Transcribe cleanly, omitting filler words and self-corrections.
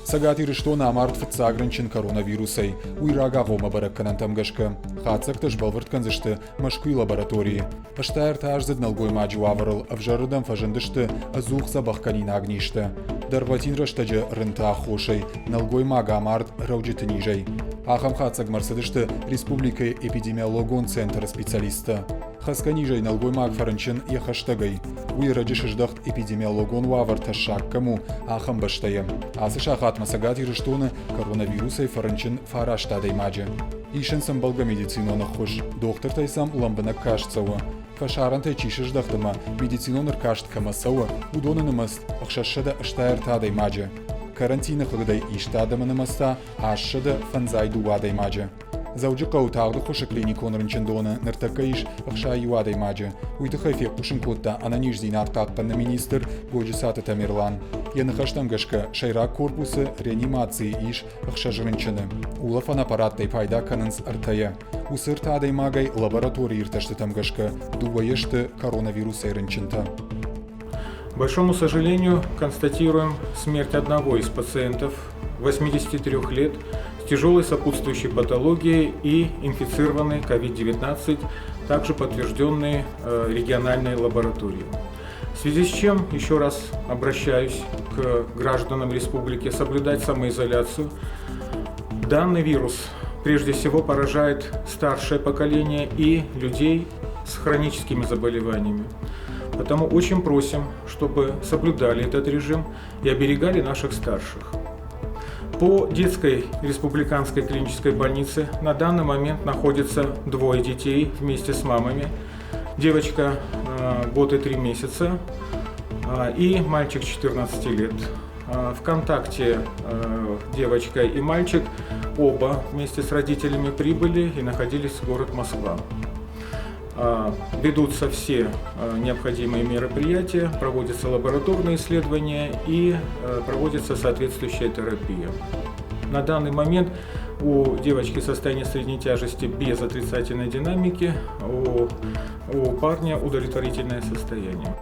Цӕгат Ирыстоны амард фыццаг рынчын коронавирусӕй. Уый рагагъоммӕ бӕрӕггӕнӕнтӕм гӕсгӕ хатдзӕгтӕ сбӕлвырд кӕндзысты Мӕскуыйы лабораторийы. Ӕстӕртӕаздзыд нӕлгоймаджы уавӕрыл ӕвзӕрырдӕм фӕзындысты ӕдзух дзӕбӕхгӕнинаг низтӕ. Дӕргъвӕтин рӕстӕджы рынты аххосӕй нӕлгоймаг амард рӕуджыты низӕй. Ахӕм хатдзӕгмӕ ӕрцыдысты республикӕйы эпидемиологон центры специалисттӕ. Хӕцгӕ низӕй нӕлгоймаг фӕрынчын йӕ хӕстӕгӕй. Уый ӕрӕджы сыздӕхт эпидемиологон уавӕр тӕссаг кӕм у, ахӕм бӕстӕйӕ. Ацы сахатмӕ Цӕгат Ирыстоны коронавирусӕй фӕрынчын фараст адӕймаджы. Исынц ӕмбӕлгӕ медицинон ӕххуыс, дохтыртӕй сӕм лӕмбынӕг каст цӕуы. Фӕсарӕнтӕй чи сыздӕхт ӕмӕ медицинон ӕркаст кӕмӕ цӕуы, уыдоны нымӕц 663 адӕймаджы. Карантины хыгъдӕй ист адӕмы нымӕц та 852 адӕймаджы. Дзӕуджыхъӕуы тагъд ӕххуысы клиникон рынчындоны ныртӕккӕ ис 61 адӕймаджы. Уый тыххӕй фехъусын кодта ӕнӕниздзинад хъахъхъӕныны министр Годжысаты Тамерлан. Йӕ ныхӕстӕм гӕсгӕ, сӕйраг корпусы реанимацийы ис ӕхсӕз рынчыны. Улӕфӕн аппараттӕй пайда кӕнынц ӕртӕйӕ. Уыцы ӕртӕ адӕймагӕй лабораторийы иртӕстытӕм гӕсгӕ дыууӕйӕ сты коронавирусӕй рынчынтӕ. К большому сожалению, констатируем смерть одного из пациентов 83 лет с тяжелой сопутствующей патологией и инфицированной COVID-19, также подтвержденной э, региональной лабораторией. В связи с чем еще раз обращаюсь к гражданам республики соблюдать самоизоляцию. Данный вирус прежде всего поражает старшее поколение и людей с хроническими заболеваниями. Потому очень просим, чтобы соблюдали этот режим и оберегали наших старших. По детской республиканской клинической больнице на данный момент находится двое детей вместе с мамами. Девочка э, год и три месяца э, и мальчик 14 лет. Э, в контакте девочка и мальчик оба вместе с родителями прибыли и находились в город Москва. Ведутся все необходимые мероприятия, проводятся лабораторные исследования и проводится соответствующая терапия. На данный момент у девочки состояние средней тяжести без отрицательной динамики, у, у парня удовлетворительное состояние.